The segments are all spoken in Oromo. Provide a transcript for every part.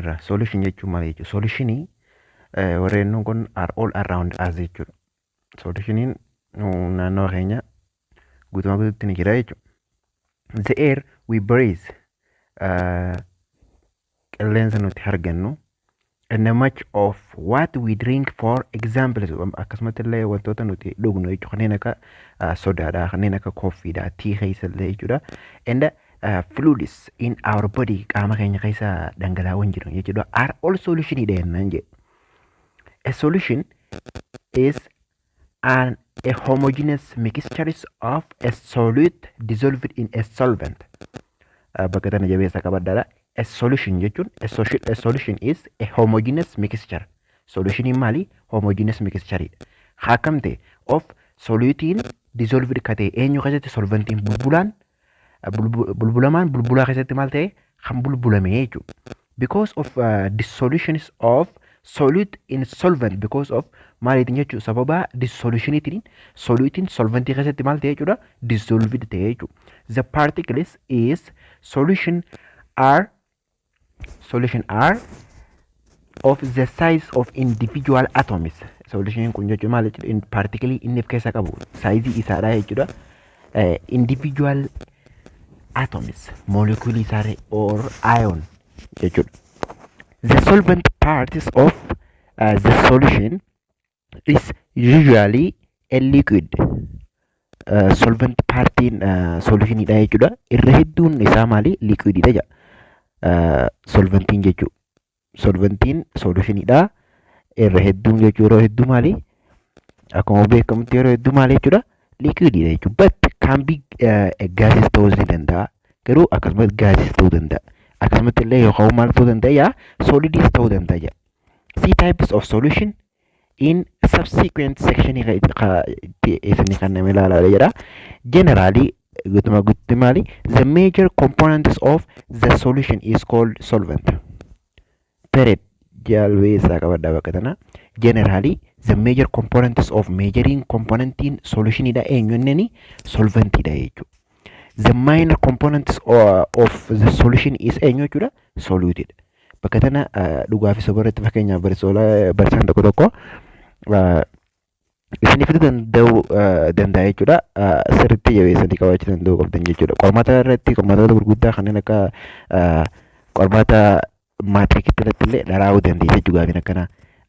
Irraa solution jechuun maal jechuudha? Solutionii warreen kun are all around us jechuudha. Solutioniin naannoo keenya guutumaa guutuutti ni jira jechuudha. The air we breathe, qilleensa nuti argannu, and much of what we drink, for example, akkasumatti illee wantoota nuti dhugnu jechuudha, kanneen akka sodaadha, kanneen akka coffeedha, tea keessa illee jechuudha, and fluids in our body, qaama keenya keessa dhangalaa'oon jiru jechuudha, are all solution dha jennaan jedhe. A solution is a homogeneous mixture of a solute dissolved in a solvent. Bakka tana jabeessa qabadhaadha. A solution jechuun a solution is a homogeneous mixture. Solutioniin maali? Homogeneous mixture dha. Akkam ta'e? Of solutiin dissolved ka ta'e eenyu keessatti? Solventiin bulbulaan bulbulamaan bulbulaa keessatti maal ta'e? Kan bulbulame jechuudha. Because of dissolutions of solute in solvent, because of maaliitiin jechuudha? Sababa dissolutioniitiin solutiin solventii keessatti maal ta'e jechuudha? Dissolved ta'e jechuudha. The particles is solution are of the size of individual atoms. Solution kun jechuun maal jechuudha? Particle inni of keessaa qabu sizeii isaadha jechuudha. Individual atoms, molecule isaa or ion jechuudha. The solvent parts of the solution is usually a liquid. Solvent partiin solutionidha jechuudha. Irra hedduun isaa maali? Liquididha jedha. Solventiin jechuudha. Solventiin solutionidha. Irra hedduun jechuu yeroo hedduu maali? Akkuma beekamutti yeroo hedduu maali jechuudha? Liquididha jechuudha. But can be gases ta'uus ni danda'a. Garuu akkasumas gases ta'uu danda'a. Akkasumatti illee yookaan maal ta'uu danda'a? Solidis ta'uu danda'a jedha. See types of solution in subsequent section isin kan nama ilaalaa jedha. Generally, guutumaa guututti maali? The major components of the solution is called solvent. Period. Jaalbeessaa qabadhaa bakka tana. Generally, the major components of majoring componentiin solutionidha eenyu inneni? Solventidha jechuudha. The minor components of the solution is eenyu jechuudha? Solutedha. Bakka tana dhugaa fi soba irratti fakkeenyaaf barsiisaan tokko tokko isinii fiduu danda'u danda'a jechuudha. Sirriitti jabeessanii qabaachuu danda'uu qabdan jechuudha. Qormaata irratti, qormaatota gurguddaa kanneen akka qormaata maatirikii irratti illee dharaa'uu dandeessa jechuudha gaafiin akkanaa.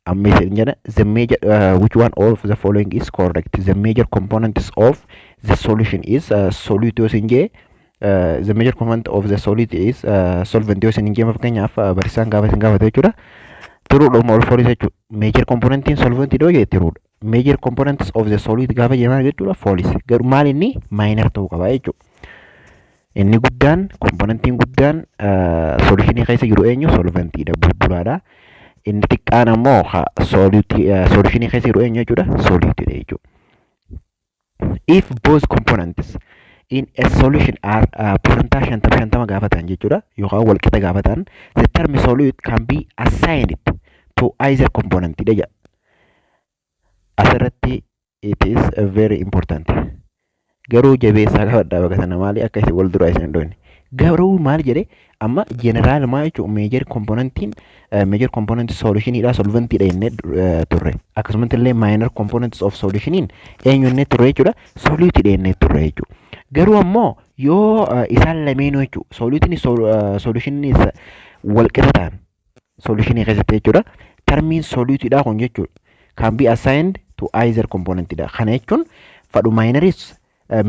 Amma isin jedha, the major which one of the following is correct? The major components of the solution is solute yoo isin jee, the major component of the solute is solvent yoo isin jee, fakkeenyaaf barsiisaan gaafa isin gaafate jechuudha. Truedhuma ol false jechuudha. Major componentiin solvent yoo jee truedha. Major components of the solute gaafa jee jechuudha? False. Garuu maal inni? Minor ta'uu qaba jechuudha. Inni guddaan, componentiin guddaan solutionii keessa jiru eenyu? Solventiidha, bulbulaadha. Inni xiqqaan ammoo solutionii keessa jiru eenyu jechuudha? Solutedha jechuudha. If both components in a solution are percentage 50-50 gaafa ta'an jechuudha, yookaan walqixa gaafa ta'an, the term solute can be assigned to either component dha jedha. Asirratti it is very important. Garuu jabeessaa qabadhaa bakka sana, maali akka isin wal duraa isin hin dhoofne. Garuu maal jedhe amma? General maal jechuun major componentiin major component solutioniidha solventiidha jennee turre. Akkasumatti illee minor components of solutioniin eenyu jennee turre jechuudha? Solutedha jennee turre jechuudha. Garuu ammoo yoo isaan lameenuu jechuudha, solutiin solutioniinis wal qixa ta'an solutionii keessatti jechuudha. Termiin solutedha kun jechuudha, can be assigned to either componentidha. Kana jechuun fadhu minoris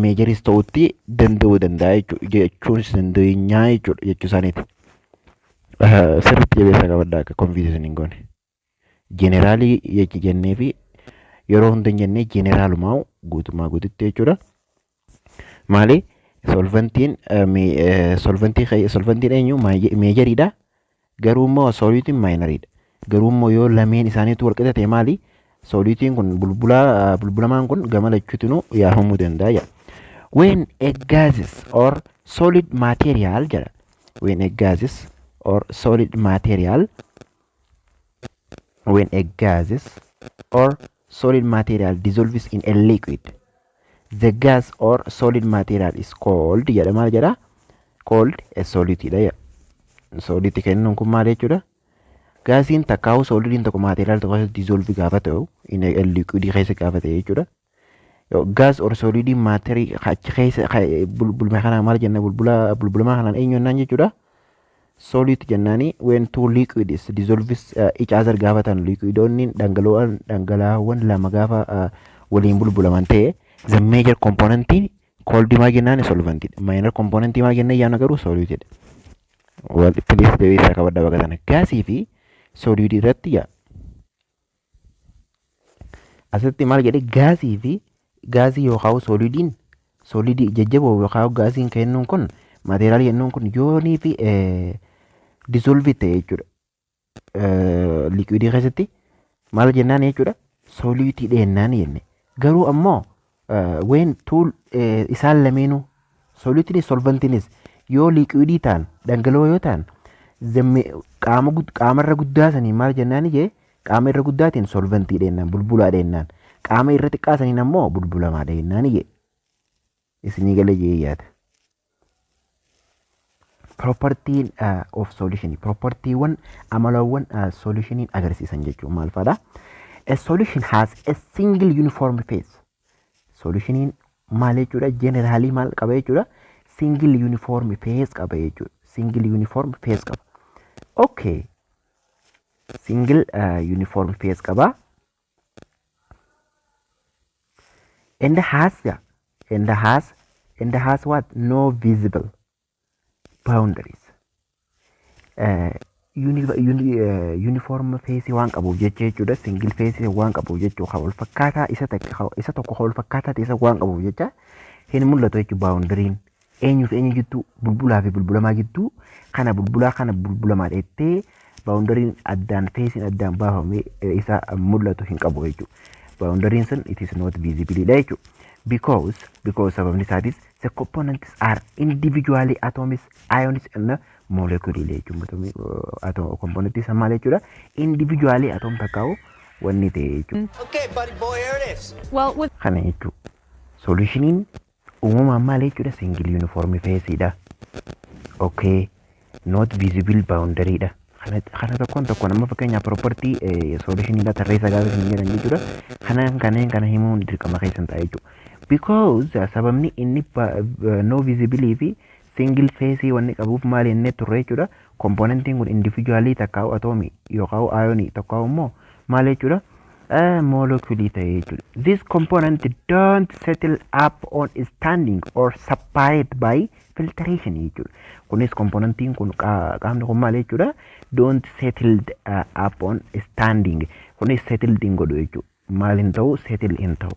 majoris ta'utti danda'uu danda'a jechuudha. Jechuun dandeenyaa jechuudha jechuu isaaniiti. Sirriitti jabeessaa qabadhaa akka confusion hin goone. Generalii jennee fi yeroo hunda hin jennee generalumaa guutummaa guututti jechuudha. Maali? Solventiin solventii solventiin eenyu? Majoriidha. Garuu immoo solutiin minoriidha. Garuu immoo yoo lameen isaaniitu wal qixa ta'e maali? Solutiin kun bulbulaa bulbulamaan kun gama lachuutinuu yaafamuu danda'a jedha. When a gases or solid material jedha. When a gases or solid material, when a gases or solid material dissolves in a liquid, the gas or solid material is called jedha. Maal jedha? Called a solute dha jedha. Solute kennuun kun maal jechuudha? Gaasiin takkaa'u solidiin tokko material tokko keessatti dissolve gaafa ta'u, in liquidii keessa gaafa ta'e jechuudha. Gas or solidii matterii achi keessa bulbulma kanaa maal jenna? Bulbula bulbulamaa kanaan eenyu jennaan jechuudha? Solute jennaani. When two liquids dissolves each other gaafa ta'an, liquidoonni dhangala'oon dhangala'aawwan lama gaafa waliin bulbulaman ta'e, the major component called maal jennaan? Solvent. Minor component maal jennee yaadna garuu? Solute dha. Wal please deebii isaa qabadha bakka sana. Gaasii fi solidii irratti yaa asitti maal jedhe? Gaasii fi gaasii yookaan solidiin solidii jajjaboo yookaan gaasiin kennuun kun materialii jennuun kun yoonii fi dissolve ta'e jechuudha. Liquidii keessatti maal jennaan jechuudha? Soluteii jennaan jenne. Garuu ammoo when two isaan lameenuu, soluteiinis solventiinis, yoo liquidii ta'an, dhangala'oo yoo ta'an, qaama qaama irra guddaa sanii maal jennaan jee? Qaama irra guddaatiin solventii jennaan, bulbulaa jennaan. Qaama irra xiqqaa saniin ammoo bulbulamaa jennaan jee. Isinii galee jee yaada. Propertiin of solution, propertiiwwan amalawwan solutioniin agarsiisan jechuun maal fa'aadha? A solution has a single uniform phase. Solutioniin maal jechuudha? Generally maal qaba jechuudha? Single uniform phase qaba jechuudha. Single uniform phase qaba. Okay. Single uniform phase qaba. And has what? No visible boundaries. Uniform phase waan qabuuf jecha jechuudha. Single phase waan qabuuf jechuudha. Kan wal fakkaataa isa takka isa tokko kan wal fakkaataa ta'e isa waan qabuuf jecha hin mul'atu jechuudha boundaryin. Eenyuuf eenyu jidduu? Bulbulaa fi bulbulamaa jidduu, kana bulbulaa kana bulbulamaa dheettee boundaryin addaan phaseiin addaan baafamee isa mul'atu hin qabu jechuudha. Boundaryin sun it is not visible dha jechuudha. Because sababni isaatis the components are individually atoms, ions and molecule jechuudha. Atom components isa maal jechuudha? Individually atom takkaa'u wanni ta'e jechuudha. Okay, buddy boy, here it is. Well, with Kana jechuudha. Solutioniin uumamaan maal jechuudha? Single uniform phase dha. Okay. Not visible boundary dha. Kana tokkoon tokkoon amma fakkeenyaaf property solutioniidha tarreessa gaafa isin jedhan jechuudha. Kana kanneen kana himuun dirqama keessan ta'a jechuudha. Because sababni inni no visibility fi single phase wanni qabuuf maal jennee turre jechuudha? Componentiin kun individually takkaa'u atomii yookaan ionii takkaa'u immoo maal jechuudha? Molecular ta'e jechuudha. This component don't settle up on standing or separate by filtration jechuudha. Kunis componentiin kun qaamni kun maal jechuudha? Don't settle up on standing. Kunis settled hin godhu jechuudha. Maal hin ta'u? Settle hin ta'u.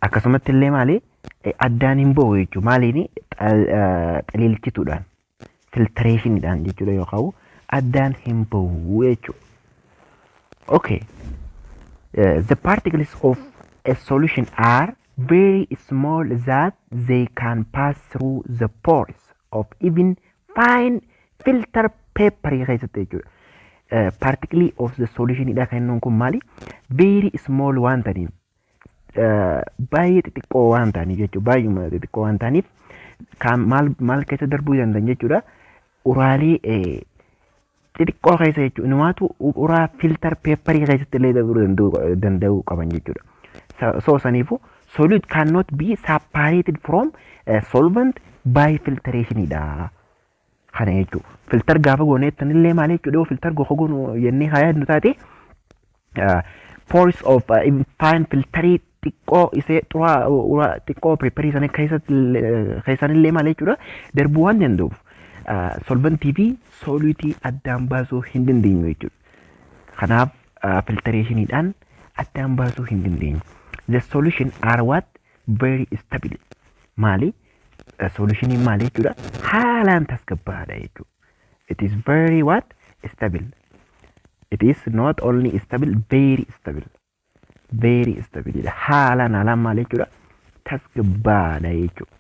Akkasumatti illee maali? Addaan hin ba'u jechuudha. Maaliini? Xaliilchituudhaan, filtrationiidhaan jechuudha yookaan addaan hin ba'u jechuudha. Okay. The particles of a solution are very small that they can pass through the pores of even fine filter paper keessatti jechuudha. Particle of the solution dha kan inni kun maali? Very small waan ta'aniif, baay'ee xixiqqoo waan ta'aniif jechuudha. Baay'uma xixiqqoo waan ta'aniif kan maal maal keessa darbuu danda'an jechuudha. Uraalee xixiqqoo keessa jechuudha. Inumaatu uraa filter paperii keessatti illee darbuu danda'uu qaban jechuudha. So saniifuu solute cannot be separated from solvent by filtration dha. Kana jechuudha. Filter gaafa gooneettan illee maal jechuudha? Yoo filter gosa goonu jennee haa yaadnu taate, pores of fine filterii xiqqoo isee xuraa uraa xiqqoo paperii sana keessatti keessan illee maal jechuudha? Darbuu waan danda'uuf solventii fi soluteii addaan baasuu hin dandeenyu jechuudha. Kanaaf filtrationiidhaan addaan baasuu hin dandeenyu. The solution are what? Very stable. Maali? Solutioniin maali jechuudha? Haalaan tasgabbaa'aadha jechuudha. It is very what? Stable. It is not only stable, very stable. Very stable. Haalaan haalaan maal jechuudha? Tasgabbaa'aadha jechuudha.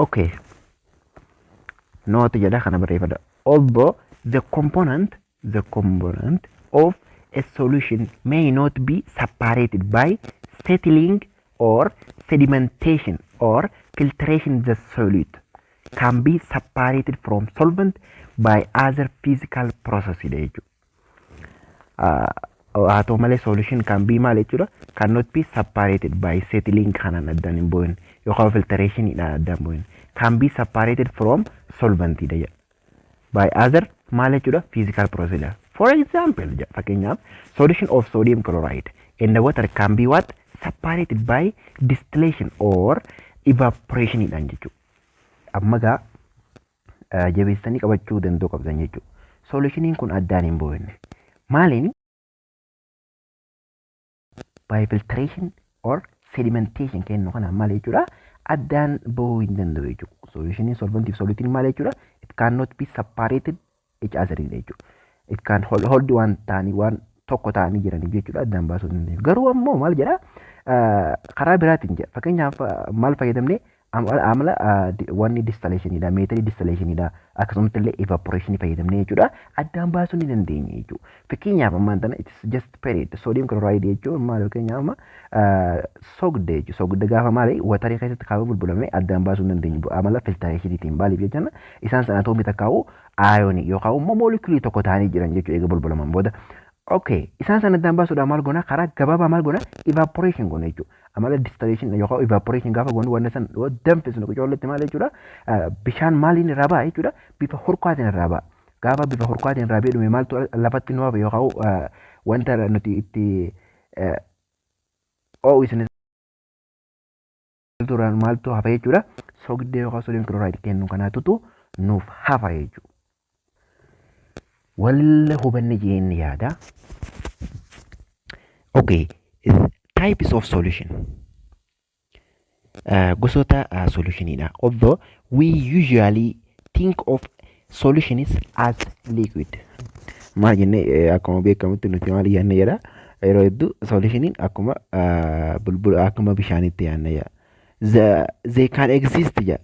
Okay. Note jedha, kana barreeffadha. Although the component of a solution may not be separated by settling or sedimentation or filtration, the solute Can be separated from solvent by other physical process dha jechuudha. Haa ta'u malee, solution can be maal jechuudha, cannot be separated by settling kanaan addaan hin bu'in yookaan filtrationidhaan addaan bu'in. Can be separated from solvent dha jedha. By other maal jechuudha, physical process. For example jedha, fakkeenyaaf, solution of sodium chloride in the water can be what, separated by distillation or evaporation dhaan jechuudha. Amma gaa jabeessanii qabachuu danda'u qabdan jechuudha. Solutioniin kun addaan hin bu'inne. Maaliin? By filtration or sedimentation kennu kana maal jechuudha, addaan bahuu hin danda'u jechuudha. Solutioniin solventii fi solutiin maal jechuudha? It cannot be separated each other jechuudha. It can hold waan ta'anii, waan tokko ta'anii jiraniif jechuudha, addaan baasuu hin dandeenyu. Garuu ammoo maal jedha, karaa biraatiin jedha, fakkeenyaaf maal fayyadamne, amala wanni distillationiidha, methodii distillationiidha, akkasumatti illee evaporationii fayyadamne jechuudha, addaan baasuu ni dandeenya jechuudha. Fakkeenyaaf ammaan tana it's just period sodium chloride jechuun maal, fakkeenyaaf amma soogidda jechuudha. Soogidda gaafa maali waterii keessatti kaaba bulbulame addaan baasuu hin dandeenyu amala filtrationiitiin. Maaliif jechaan, isaan sana atoomii takkaa'u ionii yookaan immoo moleculii tokko ta'anii jiran jechuudha eega bulbulaman booda. Okay, isaan sana addaan baasuudhaaf maal goona? Karaa gabaabaa maal goona? Evaporation goona jechuudha. Amala distillation yookaan evaporation gaafa goonu, wanna san yoo danfisnu qocolletti maal jechuudha? Bishaan maaliin irraa ba'a jechuudha? Bifa hurkaatiin irraa ba'a. Gaafa bifa hurkaatiin irraa ba'e dhume, maaltu lafatti nu hafa yookaan wanta nuti itti oo'isne duraan maaltu hafa jechuudha? Soogidda yookaan sodium chloride kennu kanaatutu nuuf hafa jechuudha. Wal hubanne jeen yaada. Okay, types of solution. Gosoota solutioniidha. Although we usually think of solutions as liquid. Maal jennee, akkuma beekamutti nuti maal yaadne jedha, yeroo hedduu solutioniin akkuma bulbula, akkuma bishaanitti yaadne jedha. They can exist jedha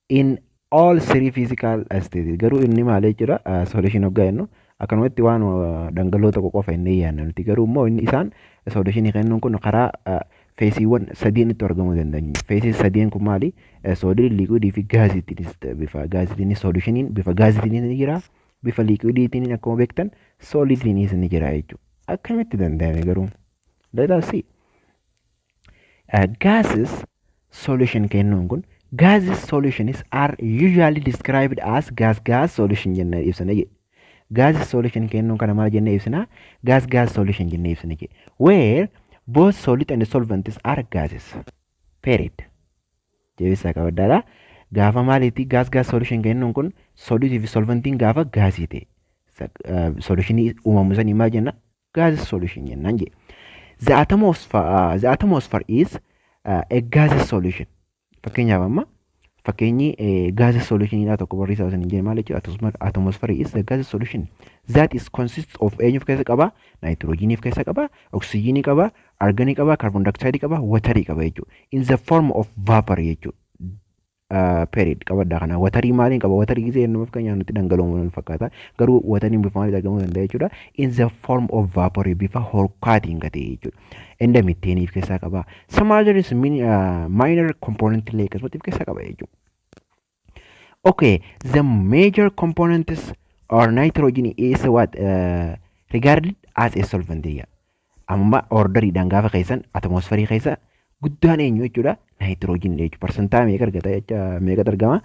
in all three physical states. Garuu inni maal jechuudha, solution hoggaa jennu akkanumatti waan dhangala'oo tokko qofa inni yaadna nuti. Garuu immoo inni isaan solutionii kennuun kun karaa phaseiiwwan sadiin itti argamuu danda'an. Phaseii sadeen kun maali? Solidii, liquidii fi gaasiitiinis, bifa gaasiitiinis, solutioniin bifa gaasiitiinis ni jira. Bifa liquidiitiin akkuma beektan solidiinis ni jira jechuudha. Akkamitti danda'ame garuu? Let us see. Gases solution kennuun kun, gases solutions are usually described as gas gas solution jennee ibsina jedhe. Gases solution kennuun kana maal jennee ibsina? Gas gas solution jennee ibsina jedhe. Where both solid and solvents are gases. Period. Jeebisaa qabaddaadha. Gaafa maaliiti gas gas solution kennuun kun, solidii fi solventiin gaafa gaasii ta'e. Solutionii uumamu sanii maal jenna? Gas solution jennaan jedhe. The atmosphere is a gas solution. Fakkeenyaaf amma fakkeenyi gas solutionidha tokko barreessaa osoo hin jenne maal jechuudha? Atmosphere is a gas solution that is consists of, eenyu of keessa qaba? Nitrogenii of keessa qaba, oxygenii qaba, argonii qaba, carbon dioxide qaba, waterii qaba jechuudha. In the form of vapor jechuudha. Period qabaddaa kana waterii maaliin qaba? Waterii gisee jennu fakkeenyaaf nutti dhangala'oo fakkaata, garuu wateriin bifa maaliin argamuu danda'a jechuudha? In the form of vapor, bifa horkaatiin gatee jechuudha. Inda methaneii of keessaa qaba, some others minor component illee akkasumatti of keessaa qaba jechuudha. Okay, the major components or nitrogen is what regarded as a solvent here. Amma orderiidhaan gaafa keessan atmosferii keessa guddaan eenyu jechuudha? Nitrogen jechuudha. Parsantaa meeqa argata jecha, meeqatu argama?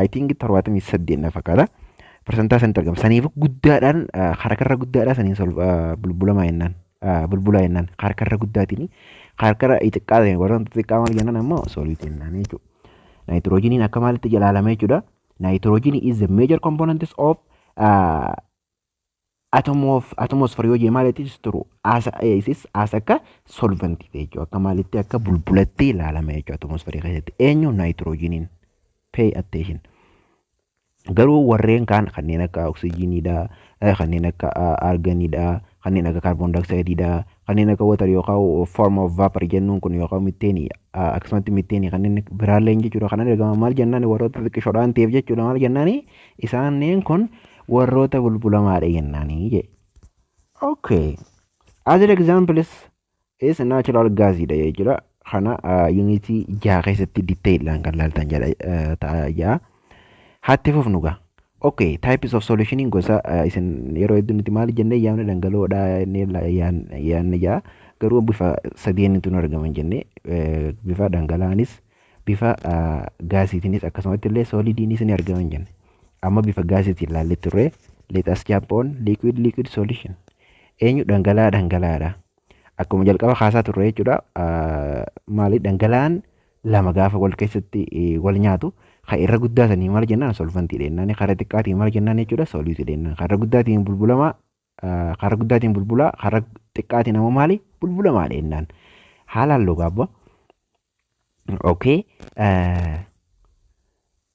I think 78 na fakkaata. Parsantaa sanitti argama. Saniif guddaadhaan harkarra guddaadhaan saniin bulbulamaa jennaan. Bulbulaa jennaan harkarra guddaatiin, harkarra xiqqaa ta'e, warra xixiqqaa maal jennaan ammoo, solute jennaan jechuudha. Nitrogeniin akka maalitti ilaalama jechuudha? Nitrogen is the major component of atmosphere yoo jee maalitti turu as is as akka solvent jechuudha. Akka maalitti, akka bulbulatti ilaalama jechuudha atmosphere keessatti. Eenyu? Nitrogeniin. Pay attention. Garuu warreen kaan kanneen akka oksijiiniidha, kanneen akka arganiidha, kanneen akka carbon dioxideidha, kanneen akka water yookaan form of vapor jennuun kun yookaan methaneii, akkasumatti methaneii kanneen biraallee jechuudha. Kanan ergama maal jennaan, warroota xixiqqishoodhaan ta'eef jechuudha, maal jennaani, isaanneen kun warroota bulbulamaadha jennaanii jedhe. Okay. Other examples is natural gas dha jechuudha. Kana unitii 6 keessatti detailiidhaan kan laaltan jedha ta'a ja'a. Hatti fufnu gaa. Okay, types of solution gosa isin yeroo hedduu nuti maal jennee yaamne? Dhangala'oodha jennee yaadne ja'a. Garuu bifa sadeenitu nu argaman jennee, bifa dhangala'aanis, bifa gaasiitiinis, akkasumatti illee solidiinis ni argaman jenne. Amma bifa gaasiitiin ilaallee turre. Let us jump on liquid liquid solution. Eenyu dhangala'aa dhangala'aadha. Akkuma jalqaba kaasaa turre jechuudha. Maali? Dhangala'aan lama gaafa wal keessatti wal nyaatu, kan irra guddaa sanii maal jennaan? Solventii jennaan. Karaa xiqqaatiin maal jennaan jechuudha? Solutii jennaan. Karaa guddaatiin bulbulamaa, karaa guddaatiin bulbulaa, karaa xiqqaatiin ammoo maali? Bulbulamaa jennaan. Haalaan logaabba. Okay.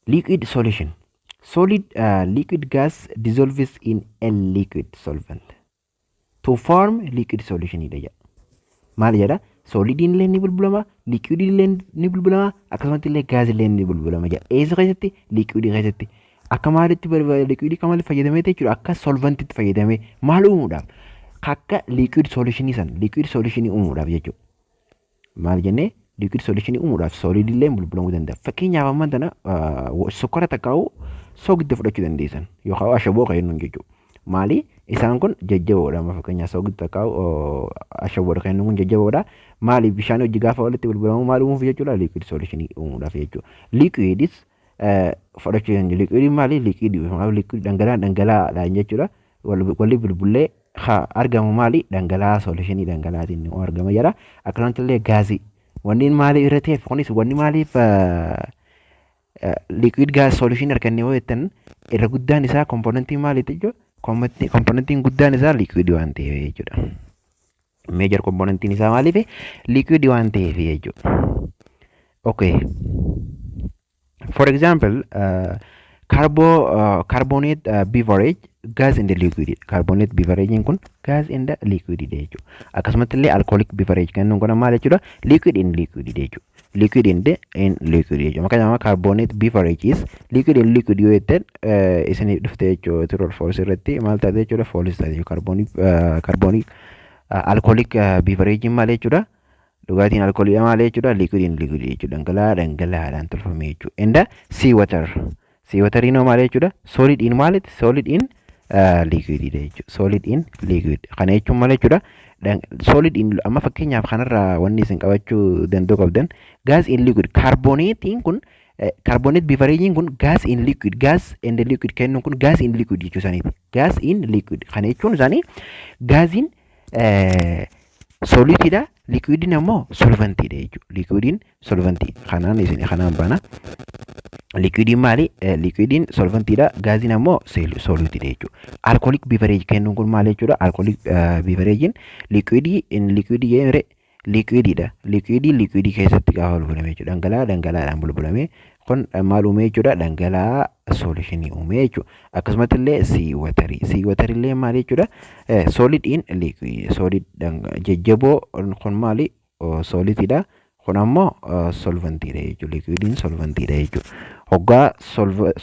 Liquid solution. Solid liquid gas dissolves in a liquid solvent to form liquid solution dha jedha. Maal jedha? Solidiin illee ni bulbulama, liquidiin illee ni bulbulama, akkasumatti illee gaazii illee ni bulbulama jedha. Eessa keessatti? Liquidii keessatti. Akka maalitti liquidii akka maalitti fayyadamee jechuudha? Akka solventitti fayyadamee maal uumuudhaaf? Akka liquid solutionii san, liquid solutionii uumuudhaaf jechuudha. Maal jennee? Liquid solutionii uumuudhaaf solidii illee bulbulamuu danda'a. Fakkeenyaaf, ammaan tana sukkara takkaa'u soogidda fudhachuu dandeessan yookaan ashaboo kan jennuun jechuudha. Maali? Isaan kun jajjaboodha. Amma fakkeenyaaf soogidda takkaa'u ashaboodha kan jennuun kun jajjaboodha. Maali? Bishaan hojii gaafa walitti bulbulamu maal uumuuf jechuudha? Liquid solutionii uumuudhaaf jechuudha. Liquidis fudhachuu dandeenya. Liquidiin maali? Liquidii liquid dhangala'aan dhangala'aadhaan jechuudha. Walli bulbullee haa argamu maali? Dhangala'aa, solutionii dhangala'aatiin argama jedha. Akkasumatti illee gaazii. Wanni maaliif irra ta'eef kunis, wanni maaliif liquid gas solution arganne yoo jettan, irra guddaan isaa componentii maaliiti jechuudha? Componentiin guddaan isaa liquid waan ta'eef jechuudha. Major componentiin isaa maaliif? Liquid waan ta'eef jechuudha. Okay. For example, carbonate beverage gas in the liquid. Carbonate beverage kun gas in the liquid jechuudha. Akkasumatti illee alcoholic beverage kan kun maal jechuudha? Liquid in liquid jechuudha. Liquid in the in liquid jechuudha. Maqaan nama carbonate beverage is liquid in liquid yoo jettan isinii dhufte jechuudha. True or false irratti maal taate jechuudha? False taate jechuudha. Carbonic alcoholic beverage maal jechuudha? Dhugaatiin alkoolii maal jechuudha? Liquid in liquid jechuudha. Dhangala'aa dhangala'aadhaan tolfame jechuudha. And sea water. Sea water maal jechuudha? Solid in maalitti? Solid in liquid jechuudha. Solid in liquid. Kana jechuun maal jechuudha? Solid in, amma fakkeenyaaf kanarraa wanni isin qabachuu danda'u qabdan, gas in liquid carbonatein kun, carbonate beveragein kun gas in liquid, gas and liquid kennuun kun gas in liquid jechuu isaaniiti. Gas in liquid kana jechuun isaanii gaaziin solutiidha, liquidiin ammoo solventiidha jechuudha. Liquidiin solventii kanaan isin kanaan baana. Liquidiin maali? Liquidiin solventiidha, gaaziin ammoo solutiidha jechuudha. Alcoholic beverage kennuun kun maal jechuudha? Alcoholic beveragein liquidii in liquidii jedhamee liquidiidha. Liquidii liquidii keessatti gaafa bulbulame jechuudha. Dhangala'aa dhangala'aadhaan bulbulame kun maal uume jechuudha? Dhangala'aa solutionii uume jechuudha. Akkasumatti illee sea waterii. Sea waterii illee maal jechuudha? Solid in liquid. Solid jajjaboo kun maali? Solutiidha. Kun ammoo solventiidha jechuudha. Liquidiin solventiidha jechuudha. Hoggaa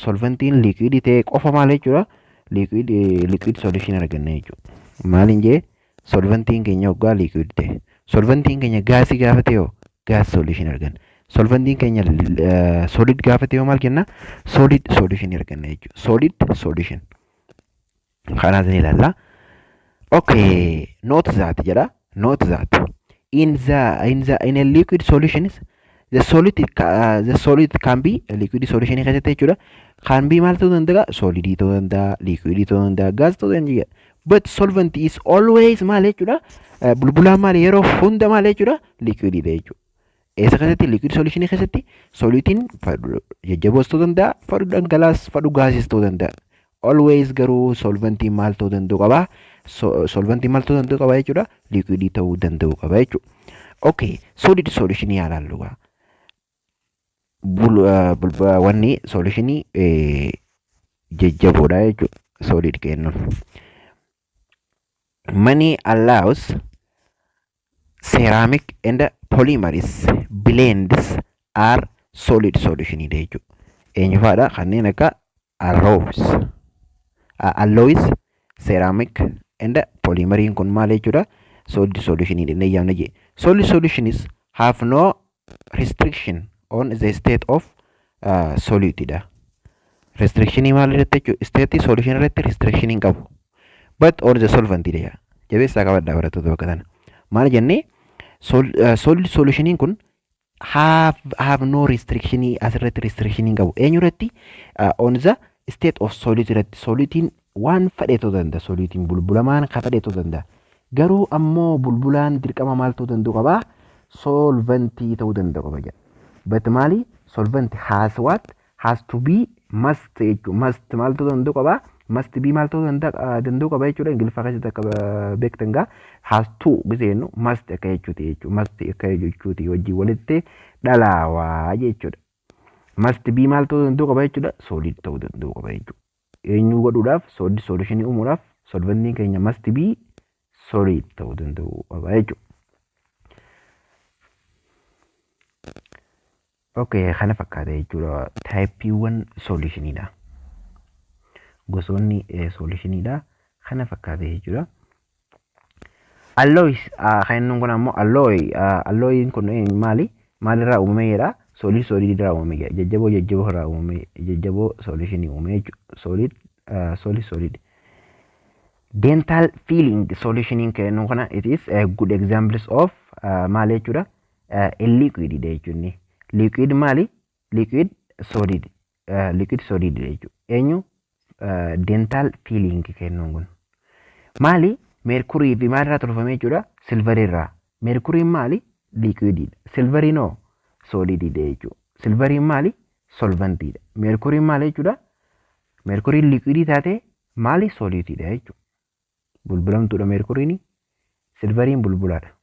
solventiin liquidii ta'e qofa maal jechuudha? Liquid liquid solution arganna jechuudha. Maaliin jee? Solventiin keenya hoggaa liquid ta'e. Solventiin keenya gaasii gaafa ta'e hoo? Gas solution arganna. Solventiin keenya solid gaafa ta'e maal kenna? Solid solution arganna jechuudha. Solid solution. Kanaaf ni ilaalla. Okay, note that jedha. Note that in a liquid solutions the solid can be liquid solution keessatti jechuudha. Can be maal ta'uu danda'a? Solidii ta'uu danda'a, liquidii ta'uu danda'a, gas ta'uu danda'a. But solvent is always maal jechuudha? Bulbulaan maal yeroo hunda maal jechuudha? Liquididha jechuudha. Eessa keessatti? Liquid solution keessatti solutiin fadhu jajjaboos ta'uu danda'a, fadhu dhangalaas, fadhu gaasis ta'uu danda'a. Always garuu solventiin maal ta'uu danda'u qaba? Solventiin maal ta'uu danda'u qaba jechuudha? Liquidii ta'uu danda'u qaba jechuudha. Okay, solid solution yaa ilaallu. Wanni solutionii jajjaboodha jechuudha. Solid kennuun. Many alloys, ceramic and polymers blends are solid solution jechuudha. Eenyu fa'aadha? Kanneen akka alloys, ceramic and polymeriin kun maal jechuudha? Solid solution jennee yaamna jee. Solid solutions have no restriction on the state of solute dha. Restrictionii maal irratti jechuudha? State solution irratti restriction hin qabu. But on the solvent dha. Jabeessaa qabadhaa barattoota bakka tana. Maal jennee, solid solutioniin kun have no restriction, asirratti restriction hin qabu. Eenyu irratti? On the state of solute irratti. Solutiin waan fedhe ta'uu danda'a. Solutiin bulbulamaan ka fedhe ta'uu danda'a. Garuu ammoo bulbulaan dirqama maal ta'uu danda'u qabaa? Solventii ta'uu danda'u qaba jedha. But maali? Solvent has what? Has to be must jechuudha. Must maal ta'uu danda'u qabaa? Must be maal ta'uu danda'u qaba jechuudha. Ingiliffaa keessatti akka beektan gaa has to gisee jennu must akka jechuuti jechuudha. Must akka jechuuti wajjin walitti dhalaawaa jechuudha. Must be maal ta'uu danda'u qaba jechuudha? Solid ta'uu danda'u qaba jechuudha. Eenyu godhuudhaaf? Solid solutionii uumuudhaaf solventiin keenya must be solid ta'uu danda'u qaba jechuudha. Okay, kana fakkaata jechuudha. Typeiiwwan solutioniidha. Gosoonni solutioniidha. Kana fakkaata jechuudha. Alloys kan inni kun ammoo alloy, alloyin kun maali? Maalirraa uumame jedha? Solid solid irraa uumame jedha. Jajjaboo jajjaboo irraa uumame, jajjaboo solutionii uume jechuudha. Solid solid solid. Dental filling solutioniin kennu kana, it is a good examples of maal jechuudha? A liquid dha jechuudha. Liquid maali? Liquid solid, liquid solid jechuudha. Eenyu? Dental filling kennuun kun. Maali? Meerkurii fi maalirraa tolfame jechuudha? Silverii irraa. Meerkuriin maali? Liquididha. Silveriin hoo? Solididha jechuudha. Silveriin maali? Solventiidha. Meerkuriin maali jechuudha? Meerkuriin liquidii taate maali? Solididha jechuudha. Bulbulamtuudha meerkuriin. Silveriin bulbulaadha.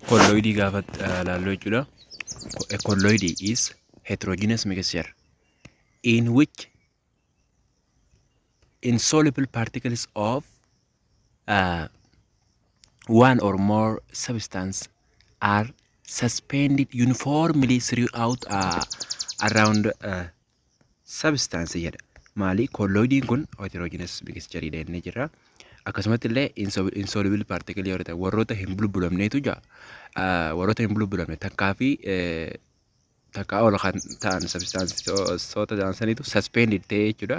Kolloidii gaafa laallu jechuudha. A colloid is heterogeneous mixture in which insoluble particles of one or more substance are suspended uniformly throughout around substance jedha. Maali? Kolloidiin kun heterogeneous mixture dha jennee jirra. Akkasumatti illee insoluble particle yoo ta'an, warroota hin bulbulamneetu jira. Warroota hin bulbulamne takkaa fi takkaa ol kan ta'an substanceota ta'an sanitu suspended ta'ee jechuudha.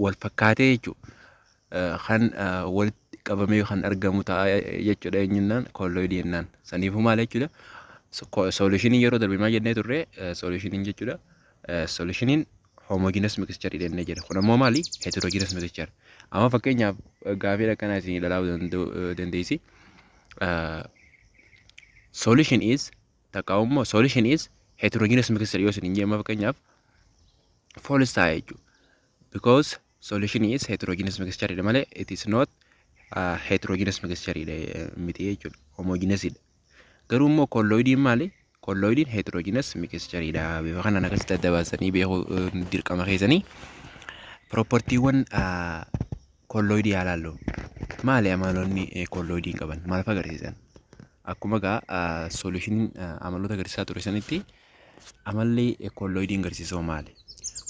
Wal fakkaatee jechuudha. Kan walitti qabamee kan argamu ta'a jechuudha eenyunnaan kolloidii jennaan. Saniifuu maal jechuudha? Solutionii yeroo darbe maal jennee turre? Solutioniin jechuudha. Solutioniin homogeneous mixture jennee jira. Kun ammoo maali? Heterogeneous mixture. Amma fakkeenyaaf gaafii akkanaa isin ilaaluu dandeessi. Solution is takka immoo solution is heterogeneous mixture yoo isin hin jenne, fakkeenyaaf false ta'a jechuudha. Because solution is heterogeneous mixture dha malee it is not heterogeneous mixture dha miti jechuudha. Homogeneous dha. Garuu immoo colloidiin maali? Colloidiin heterogeneous mixture dha. Bifa kanaan akkasitti adda baasanii beekuu dirqama keessanii. Propertiiwwan colloidii haa ilaallu. Maali amaloonni colloidiin qaban? Maal fa'a agarsiisan? Akkuma egaa solutioniin amaloota agarsiisaa ture sanitti amalli colloidiin agarsiisu maali?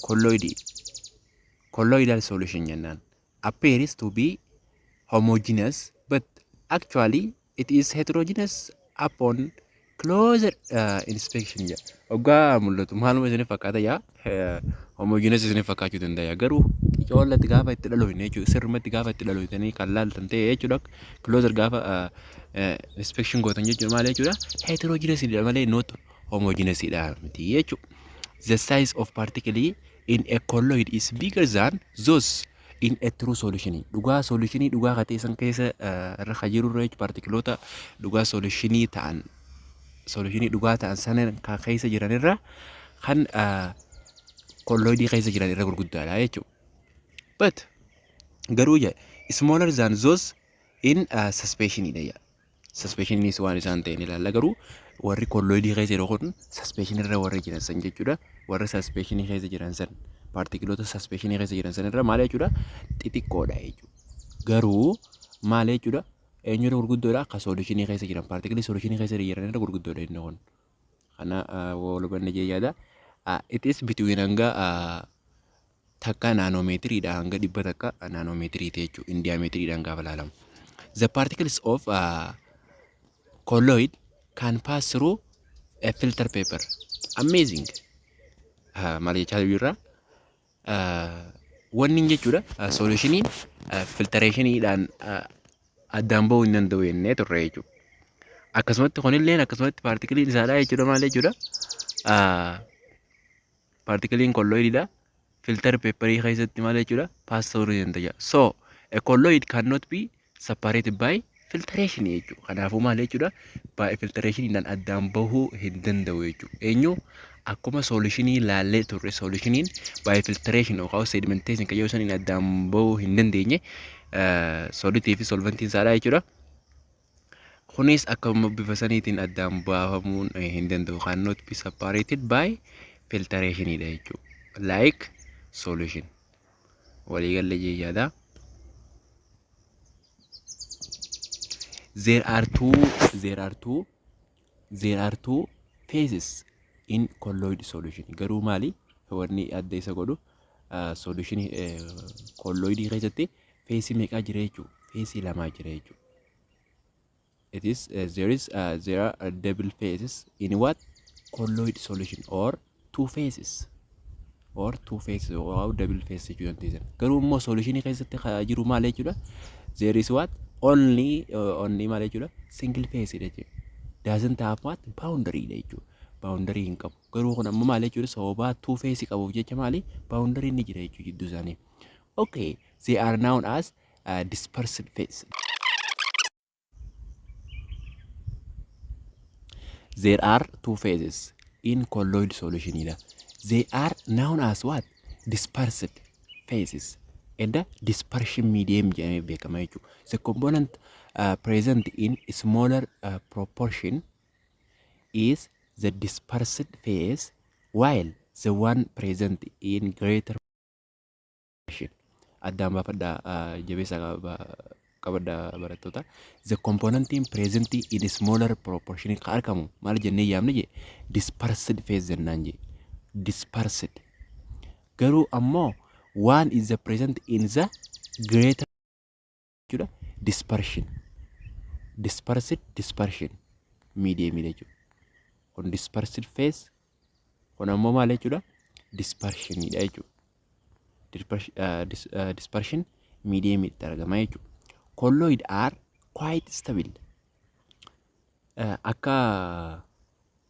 Colloidii, colloidal solution jennaan appears to be homogeneous, but actually it is heterogeneous upon closer inspection jedha. Hoggaa mul'atu maaluma isiniif fakkaata yaa? Homogeneous isiniif fakkaachuu danda'a. Garuu coollatti gaafa itti dhaloofne jechuudha. Sirrumatti gaafa itti dhalooftanii kan laaltan ta'e jechuudha. Closer gaafa inspection gootan jechuudha, maal jechuudha? Heterogeneous dha malee not homogeneous dha miti jechuudha. The size of particle in a colloid is bigger than those in a true solution. Dhugaa solutionii dhugaa katee san keessa irra kan jiru irra jechuudha, partikiloota dhugaa solutionii ta'an, solutionii dhugaa ta'an sana kan keessa jiran irra kan kolloidii keessa jiran irra gurguddaadha jechuudha. But garuu jedha smaller than those in suspension dha jedha. Suspensioninis waan isaan ta'een ilaalla, garuu warri kolloidii keessa jiru kun suspension irra warri jiran san jechuudha. Warra suspensionii keessa jiran san, paartikiloota suspensionii keessa jiran san irra maal jechuudha? Xixiqqoodha jechuudha. Garuu maal jechuudha? Eenyurra gurguddoodha? Akka solutionii keessa jiran, paartikilii solutionii keessa jiran irra gurguddoodha inni kun. Kana wal hubanne jee yaada. It is between hanga 1 naanoomeetiriidha hanga 100 naanoomeetiriiti jechuudha. In diameetiriidhaan gaafa ilaalamu. The particles of Colloid can pass through a filter paper. Amazing. Maal jechaa jirra? Wanni jechuudha solutioniin filtrationiidhaan addaan bahuu hin danda'u jennee turre jechuudha. Akkasumatti kunilleen akkasumatti paartikiliin isaadha jechuudha maal jechuudha? Paartikiliin colloididha. Filter paperii keessatti maal jechuudha? Pass ta'uu ni danda'a. So a colloid cannot be separated by filtration jechuudha. Kanaafuu maal jechuudha? By filtrationiidhaan addaan bahuu hin danda'u jechuudha. Eenyu akkuma solutionii laallee turre, solutioniin by filtration yookaan sedimentation kan yeroo saniin addaan bahuu hin dandeenye solutii fi solventiin isaadha jechuudha. Kunis akkuma bifa saniitiin addaan baafamuun hin danda'u. Cannot be separated by filtrationidha jechuudha. Like solution. Waliigalee jechaadha. There are two phases in colloid solution. Garuu maali? Wanni adda isa godhu solution colloidii keessatti phaseii meeqaa jira jechuudha? Phaseii lamaa jira jechuudha. It is there are double phases in what? Colloid solution, or two phases or two phases or double phase jechuu dandeessan. Garuu immoo solutionii keessatti jiru maal jechuudha? There is what? Only maal jechuudha? Single phase jechuudha. Doesn't have what? Boundary dha jechuudha. Boundary hin qabu. Garuu kun ammoo maal jechuudha? Sababa two phase qabuuf jecha maali? Boundary ni jira jechuudha jidduu isaanii. Okay, they are known as dispersed phase. There are two phases in colloid solution dha. They are known as what? Dispersed phases and the dispersion medium jedhamee beekama jechuudha. The component present in smaller proportion is the dispersed phase, while the one present in greater proportion. Addaan baafadhaa, jabeessa qabadhaa barattoota. The component present in smaller proportion kan argamu maal jennee yaamne jee? Dispersed phase jennaan jee. Dispersed. Garuu ammoo one is the present in the greater jechuudha. Dispersion. Dispersed dispersion medium jechuudha. Kun dispersed phase, kun ammoo maal jechuudha? Dispersionidha jechuudha. Dispersion medium itti argama jechuudha. Colloid are quite stable. Akka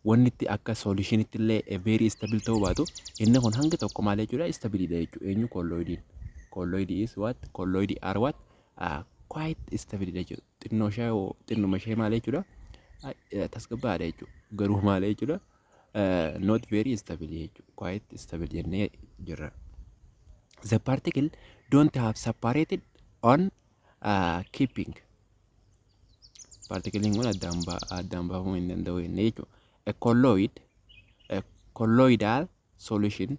wanni itti akka solutionitti illee very stable ta'uu baatu, inni kun hanga tokko maal jechuudha? Stabilidha jechuudha. Eenyu? Colloidiin. Colloid is what? Colloid are what? Quite stable jechuudha. Xinnoo ishee, xinnuma ishee maal jechuudha? Tasgabbaadha jechuudha. Garuu maal jechuudha? Not very stable jechuudha. Quite stable jennee jirra. The particle don't have separated on keeping. Partikiliin kun addaan baafamuu hin danda'u jennee jechuudha. A colloidal solution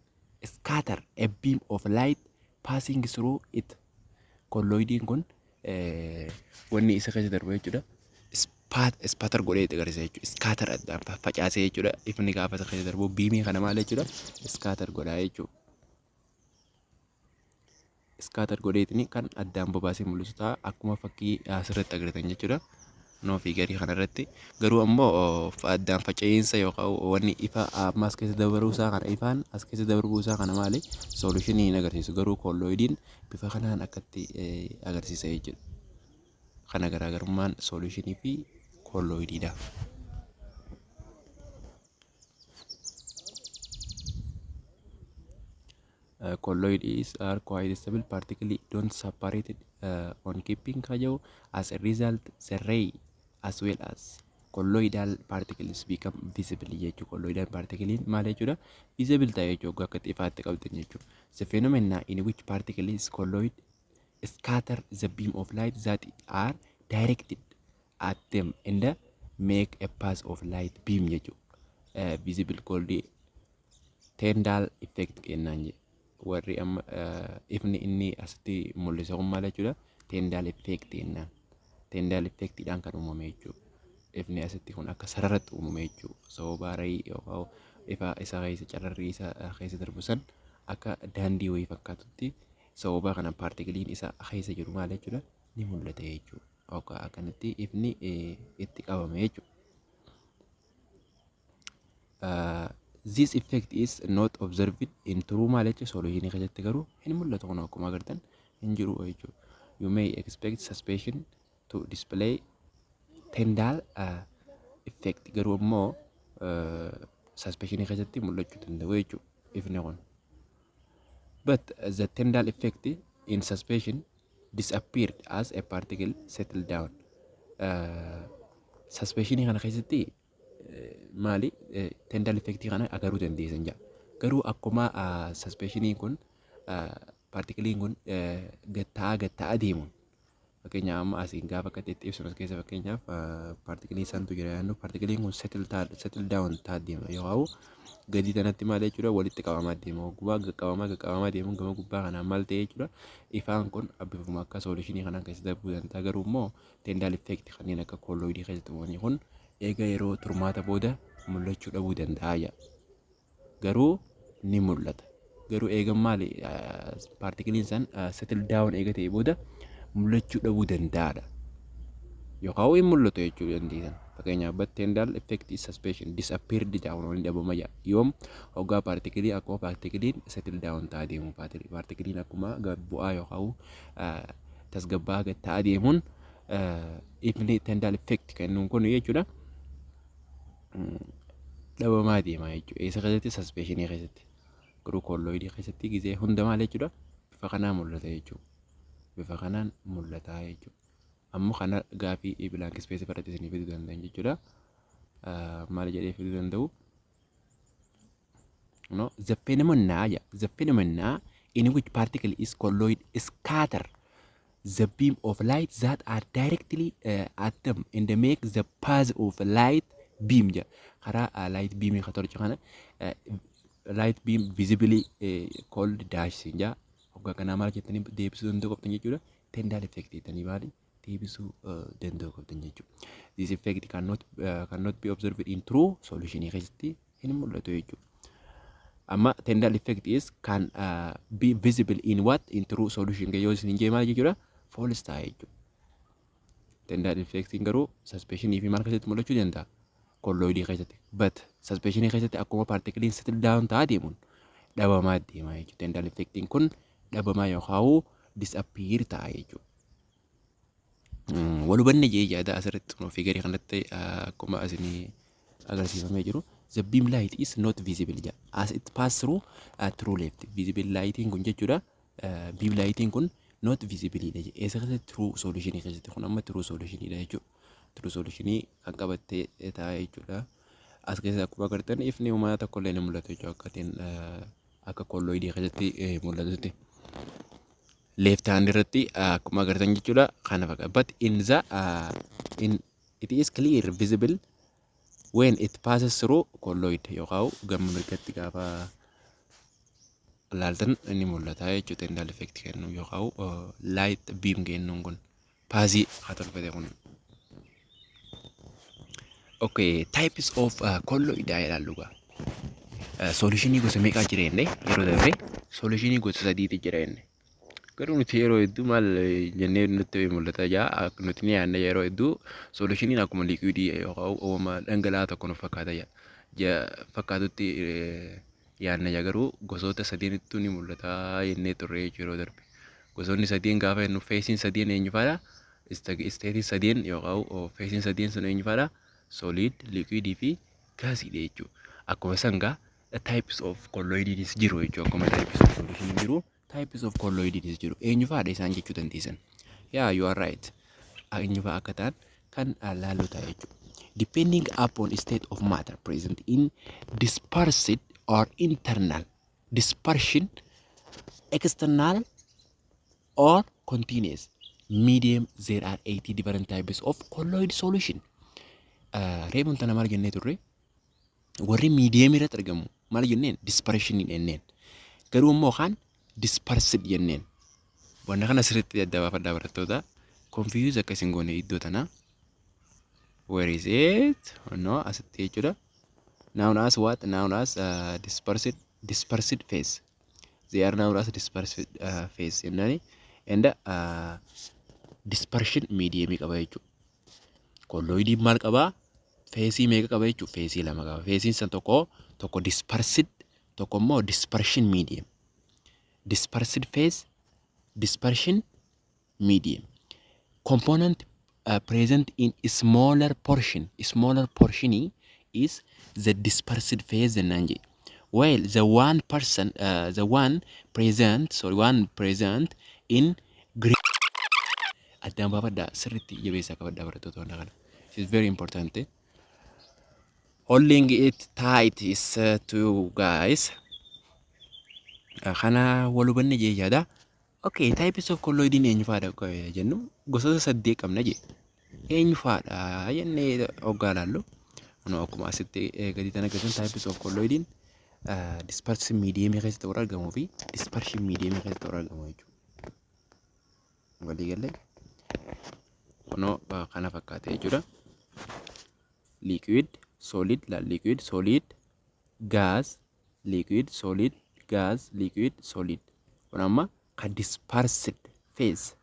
scatter a beam of light passing through it. Colloidiin kun wanni isa keessa darbu jechuudha. Spatter godhee agarsiisa jechuudha. Scatter addaan facaasee jechuudha. Ifni gaafa isa keessa darbu beamii kana maal jechuudha? Scatter godhaa jechuudha. Scatter godheetini kan addaan babaasee mul'isu ta'a, akkuma fakkii asirratti agartan jechuudha. Noo fi garii kanarratti garuu ammoo addaan faca'iinsa yookaan wanni ifa amma as keessa dabaruu isaa kana, ifaan as keessa darbuu isaa kana maali, solutionii hin agarsiisu. Garuu colloidiin bifa kanaan akkatti agarsiisa jechuudha. Kana garaagarummaan solutionii fi colloidiidha. Colloid is are quite stable, particularly don't separated on keeping kajau. As a result, the ray as well as colloidal particles become visible jechuudha. Colloidal particle maal jechuudha? Visible ta'e jechuudha, akka ifaatti qabdan jechuudha. The phenomena in which particles colloid scatter the beam of light that are directed at them and make a path of light beam jechuudha. Visible called Tyndall effect kennaan jedhe. Warri amma ifni inni asitti mul'isa kun maal jechuudha? Tyndall effect jennaan. Tyndall effectiidhaan kan uumame jechuudha. Ifni asitti kun akka sararatti uumame jechuudha. Sababa rayii yookaan ifa isa keessa cararrii isa keessa darbu san akka daandii wayii fakkaatutti, sababa kana paartikiliin isa keessa jiru maal jechuudha? Ni mul'ata jechuudha. Akkanatti ifni itti qabame jechuudha. This effect is not observed in true, maal jechuudha, solution keessatti garuu hin mul'atu. Kun akkuma agartan hin jiru jechuudha. You may expect suspension to display Tyndall effect, garuu immoo suspension keessatti mul'achuu danda'u jechuudha ifni kun. But the Tyndall effect in suspension disappeared as a particle settled down. Suspension kana keessatti maali, Tyndall effect kana agaruu dandeessan jaa. Garuu akkuma suspensioniin kun, particleiin kun gatta'aa gatta'aa deemuun, fakkeenyaaf amma asiin gaafa akka itti ibsinu, as keessa fakkeenyaaf particleii santu jira yaannu, particleiin kun settle down ta'aa deema yoo gadi tanatti, maal jechuudha, walitti qabamaa deema. Gubbaa qaqqabamaa qaqqabamaa deemuun gama gubbaa kanaan maal ta'e jechuudha, ifaan kun bifuma akka solutionii kanaan keessa darbuu danda'a. Garuu immoo Tyndall effect kanneen akka colloidii keessatti uumamanii kun eega yeroo turmaata booda mul'achuu dhabuu danda'a jedha. Garuu ni mul'ata. Garuu eegan maali, particleiin san settle down eega ta'e booda mul'achuu dhabuu danda'aadha. Yookaan hin mul'atu jechuu dandeessan. Fakkeenyaaf, but Tyndall effect is suspension disappeared down, waliin dhabama jedha. Yoom? Hoggaa particleii, akkuma particleiin settle down ta'aa deemu, particleiin akkuma bu'aa yookaan tasgabbaa ta'aa deemuun ifni Tyndall effect kennuun kun jechuudha, dhabamaa deema jechuudha. Eessa keessatti? Suspensionii keessatti. Garuu colloidii keessatti gizee hunda maal jechuudha, bifa kanaan mul'ata jechuudha. Bifa kanaan mul'ata jechuudha. Ammoo kana gaafii blank spaceii irratti isinii fiduu danda'an jechuudha. Maal jedhee fiduu danda'u? No, the phenomena, yeah, the phenomena in which particle is colloid scatter the beam of light that are directly at them and make the path of light beam jedha. Karaa light beam ka tolchu kana, light beam visibly called dash jedha. Hoggaa kanaa maal jettanii deebisuu danda'u qabdan jechuudha? Tyndall effect jettanii maali deebisuu danda'u qabdan jechuudha. This effect cannot be observed in true solution keessatti hin mul'atu jechuudha. Amma Tyndall effect is can be visible in what? In true solution yoo isin jee maal jechuudha? False ta'a jechuudha. Tyndall effect garuu suspensionii fi maal keessatti mul'achuu danda'a? Colloidii keessatti. But suspensionii keessatti akkuma particleiin settle down ta'aa deemuun dhabamaa deema jechuudha. Tyndall effectiin kun dhabamaa yookaan disappear ta'a jechuudha. Wal hubanne jee yaada asirratti xumura figureii kanatti akkuma isinii agarsiifamee jiru. The beam light is not visible jedha. As it pass through true left. Visible lightiin kun jechuudha. Beam lightiin kun not visible dha jedha. Eessa keessatti? True solution keessatti. Kun amma true solution dha jechuudha. True solution kan qabattee ta'a jechuudha. As keessa akkuma agartan ifni uumaa tokko illee ni mul'atu jechuudha. Akka akka colloidii keessatti mul'atutti. Left hand irratti akkuma agartan jechuudha. Kana fakkaata. But in the in it is clear visible when it passes through colloid yookaan gama mirgatti gaafa laaltan inni mul'ata jechuudha. Tyndall effect kennu yookaan light beam kennuun kun pathii haa tolfate kun. Okay, types of colloid haa ilaallu gaa. Solutionii gosa meeqaa jira jenne? Yeroo darbe solutionii gosa sadiitu jira jenne. Garuu nuti yeroo hedduu maal jennee nutti mul'ata jaa, nuti ni yaadna, yeroo hedduu solutioniin akkuma liquidii yookaan uumama dhangala'aa tokko nu fakkaata jaa fakkaatutti yaadna jaa, garuu gosoota sadiinittuu ni mul'ata jennee turre jechuudha yeroo darbe. Gosoonni sadiin gaafa jennu phaseiin sadiin eenyu fa'aadha? Stateiin sadiin yookaan phaseiin sadiin sun eenyu fa'aadha? Solid, liquidii fi gasiidha jechuudha. Akkuma sangaa types of colloidiinis jiru jechuudha. Akkuma types of solution jiru, types of colloidiinis jiru. Eenyu fa'aadha isaan jechuu dandeessan? Yeah, you are right. Eenyu fa'a akka ta'an kan laallu ta'a jechuudha. Depending upon state of matter present in dispersed or internal dispersion, external or continuous medium, there are 80 different types of colloid solution. Reefuun tana maal jennee turre? Warri medium irratti argamu maal jenneen? Dispersion jenneen. Garuu immoo kaan dispersed jenneen. Wanna kana sirriitti adda baafadhaa barattoota. Confuse akka isin goone iddoo tana. Where is it? No, asitti jechuudha. Known as what? Known as dispersed phase. They are known as dispersed phase jennaani. And Dispersion mediumii qaba jechuudha. Colloidiin maal qabaa? Phaseii meeqa qaba jechuudha? Phaseii lama qaba. Phaseiin san tokko tokko dispersed, tokko immoo dispersion medium. Dispersed phase, dispersion medium. Component present in smaller portion, smaller portion is the dispersed phase jennaan jedhe. While the one person, the one present, sorry, one present in great, addaan baafadhaa, sirriitti jabeessaa qabadhaa barattoota wanta kana. It is very important. Eh? Holding it tight is to guys. Kana wal hubanne jee yaada. Okay, types of colloidiin eenyu fa'aadha jennu, gosoota saddeet qabna jee. Eenyu fa'aadha jennee hoggaa ilaallu. Kunoo akkuma asitti gadi tana agarsiisan, types of colloidiin dispersion medium keessatti warra argamuu fi dispersion medium keessatti warra argamu jechuudha. Walii galee kunoo kana fakkaata jechuudha. Liquid, solid, liquid, solid, gas, liquid, solid, gas, liquid, solid. Kun amma kan dispersed phase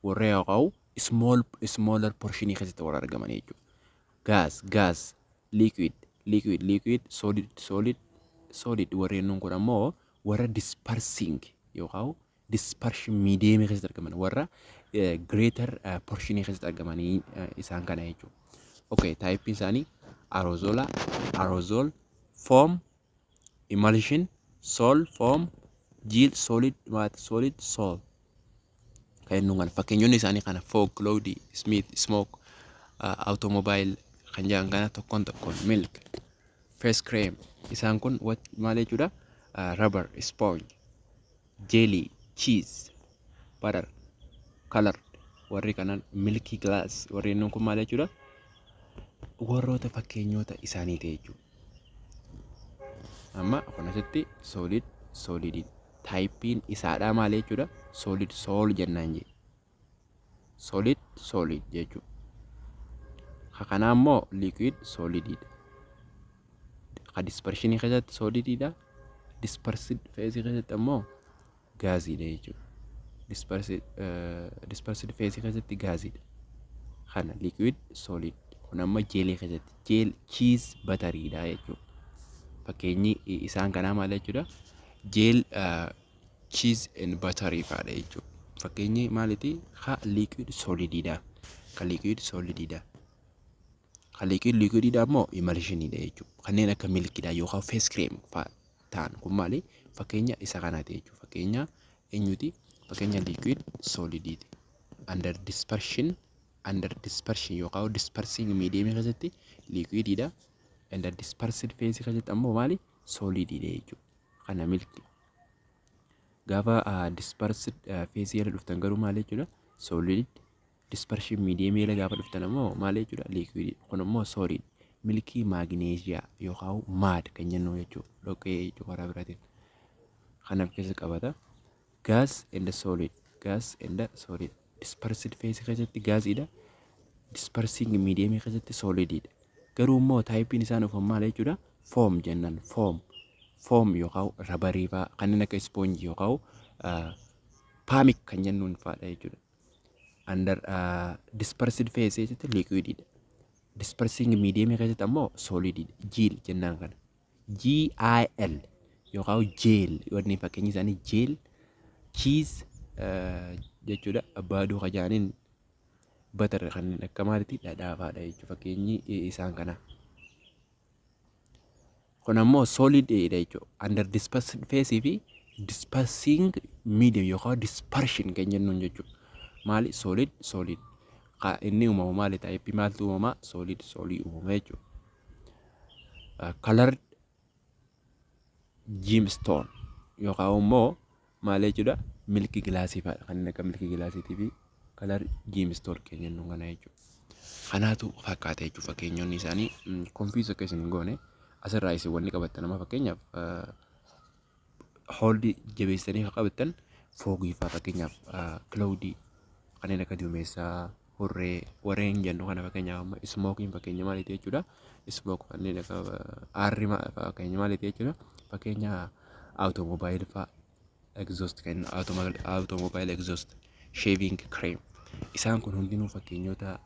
warra yookaan small smaller portionii keessatti warra argaman jechuudha. Gas, gas, liquid, liquid, liquid, solid, solid, solid warreen kun ammoo warra dispersing yookaan dispersion medium keessatti argaman, warra greater portionii keessatti argamanii isaan kana jechuudha. Okay, type isaanii aerosol, aerosol, foam, emulsion, sol, foam, gel, solid, what, solid, sol. Kan inni kana fakkeenyonni isaanii kana: fog, cloudy, smith, smoke, automobile kan jedhan kana tokkoon tokkoon, milk, face cream, isaan kun maal jechuudha? Rubber, sponge, jelly, cheese, butter, color, warri kanaan milky glass, warreen kun maal jechuudha? Warroota fakkeenyota isaaniiti jechuudha. Amma kun asitti solid solid typeiin isaadhaa maal jechuudha? Solid sol jennaan jee. Solid solid jechuudha. Kanaa immoo liquid solididha. Ka dispersionii keessatti solididha. Dispersed phase keessatti ammoo gaaziidha jechuudha. Dispersed phase keessatti gaaziidha. Kana liquid solid. Kun amma gelii keessatti gel, cheese, butteriidha jechuudha. Fakkeenyi isaan kanaa maal jechuudha? Gel, cheese and butterii fa'aadha jechuudha. Fakkeenyi maaliiti? Ka liquid solididha. Ka liquid solididha. Ka liquid liquididha immoo emulsioniidha jechuudha. Kanneen akka milkiidha yookaan face cream fa'a ta'an kun maali? Fakkeenya isa kanaati jechuudha. Fakkeenya eenyuti? Fakkeenya liquid solidiiti. Under dispersion, under dispersion yookaan dispersing medium keessatti liquididha. Under dispersed phase keessatti ammoo maali? Solididha jechuudha. Kana milki. Gaafa dispersed phase jala dhuftan garuu maal jechuudha? Solid. Dispersion medium jala gaafa dhuftan ammoo maal jechuudha? Liquid. Kun ammoo solid. Milky magnesia yookaan mud kan jennu jechuudha. Dhoqqee jechuudha karaa biraatiin. Kanaaf keessa qabata. Gas and solid. Gas and solid. Dispersed phase keessatti gaaziidha. Dispersing medium keessatti solididha. Garuu immoo typeiin isaan dhufan maal jechuudha? Foam jennaan. Foam. Foam yookaan rubberii fa'aa, kanneen akka spongeii yookaan pamuk kan jennuun fa'aadha jechuudha. Under dispersed phase keessatti liquididha. Dispersing medium keessatti ammoo solididha. Gel jennaan kana. GIL yookaan gel, wanni fakkeenyi isaanii gel, cheese jechuudha. Baaduu kajaaniin, butter, kanneen akka maaliiti, dhadhaa fa'aadha jechuudha fakkeenyi isaan kana. Kun ammoo solid dha jechuudha. Under dispersed phase fi dispersing medium yookaan dispersion kan jennuun jechuudha. Maali? Solid solid. Inni uumamu maali? Typeii maaltu uumama? Solid solid uumama jechuudha. Colored gemstone yookaan immoo maal jechuudha? Milky glassii fa'aadha. Kanneen akka milky glassiitii fi color gemstone kan jennuun kana jechuudha. Kanaatu fakkaata jechuudha fakkeenyonni isaanii. Confuse akka isin hin goone, asirraa isin wanni qabattan amma fakkeenyaaf holdii jabeessanii kan qabattan fogii fa'aa, fakkeenyaaf cloudii, kanneen akka duumessaa, hurree warreen jennu kana, fakkeenyaaf amma smokeiin fakkeenya maaliiti jechuudha? Smoke, kanneen akka aarri fakkeenya maaliiti jechuudha? Fakkeenya automobile fa'aa, exhaust, kan automobile exhaust, shaving cream. Isaan kun hundinuu fakkeenyota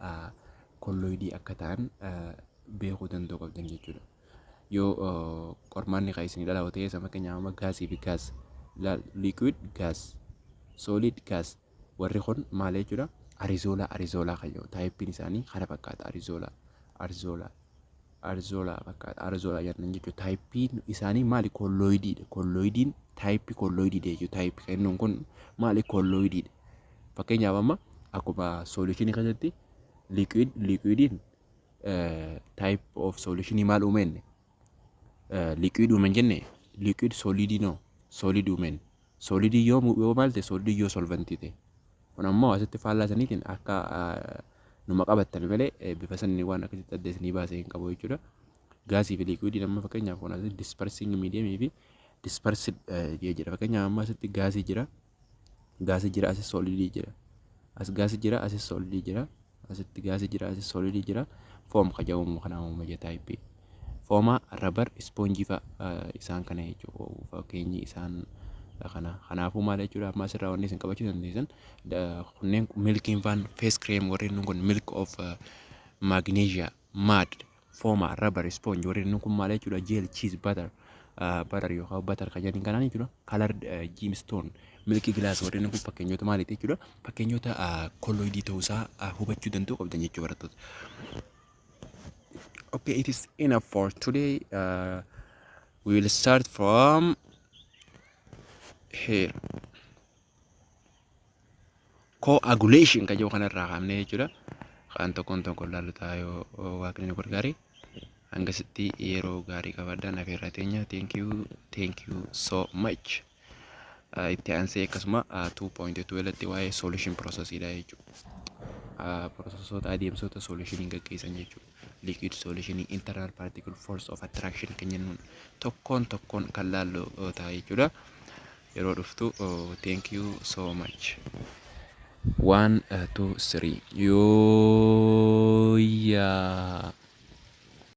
kolloidii akka ta'an beekuu danda'uu qabdan jechuudha. Yoo qormaanni kan isinii dhalaa ta'e, fakkeenyaaf amma gaasii fi gas, liquid gas, solid gas, warri kun maal jechuudha? Aerosol, aerosol kan jedhu typeiin isaanii kana fakkaata. Aerosol, aerosol, aerosol fakkaata. Aerosol jedhan jechuudha. Typeiin isaanii maali? Kolloidiidha. Kolloidiin typeii kolloidiidha jechuudha. Typeii kennuun kun maali? Kolloidiidha. Fakkeenyaaf amma akkuma solutionii keessatti liquid, liquidiin type of solutionii maal uumenne? Liquid uumen jenne. Liquid solidii, no, solid uumen. Solidii yoo maal ta'e? Solidii yoo solventii ta'e. Kun ammoo asitti faallaa saniitiin akka numa qabattan malee bifa sanii waan akkasitti adda isinii baasee hin qabu jechuudha. Gaasii fi liquidiin amma fakkeenyaaf kun asitti dispersing mediumii fi dispersed jira. Fakkeenyaaf amma asitti gaasii jira. Gaasii jira, asis solidii jira. As gaasii jira, asis solidii jira. Asitti gaasii jira, asis solidii jira. Foam kajaa'umu kana uuma jira typeii. Foama, rubber, spongeii fa'a isaan kana jechuudha. Fakkeenyi isaan kana. Kanaafuu maal jechuudha? Amma asirraa wanni isin qabachuu dandeessan kunneen milkiin faan, face cream warreen kun, milk of magnesia, mud, foama, rubber, sponge warreen kun maal jechuudha? Gel, cheese, butter, butter yookaan butter kan jedhan kanaan jechuudha. Colored gemstone, milk glass warreen kun fakkeenyota maaliiti jechuudha? Fakkeenyota kolloidii ta'uusaa hubachuu danda'uu qabdan jechuudha, barattoota. Okay, it is enough for today. We will start from here. Coagulation kan jedhu kanarraa kaafnee jechuudha. Kan tokkoon tokkoon laallu ta'a yoo Waaqni nu gargaare. Hangasitti yeroo gaarii qabadhaa, nafeerra teenya. Thank you, thank you so much. Itti aansee akkasuma 2.2 irratti waa'ee solution processidha jechuudha. Processoota, adeemsota solutionii gaggeessan jechuudha. Liquid solutionii, internal particle force of attraction kan jennuun tokkoon tokkoon kan laallu ta'a jechuudha. Yeroo dhuftu, thank you so much. One, two, three. Yoo.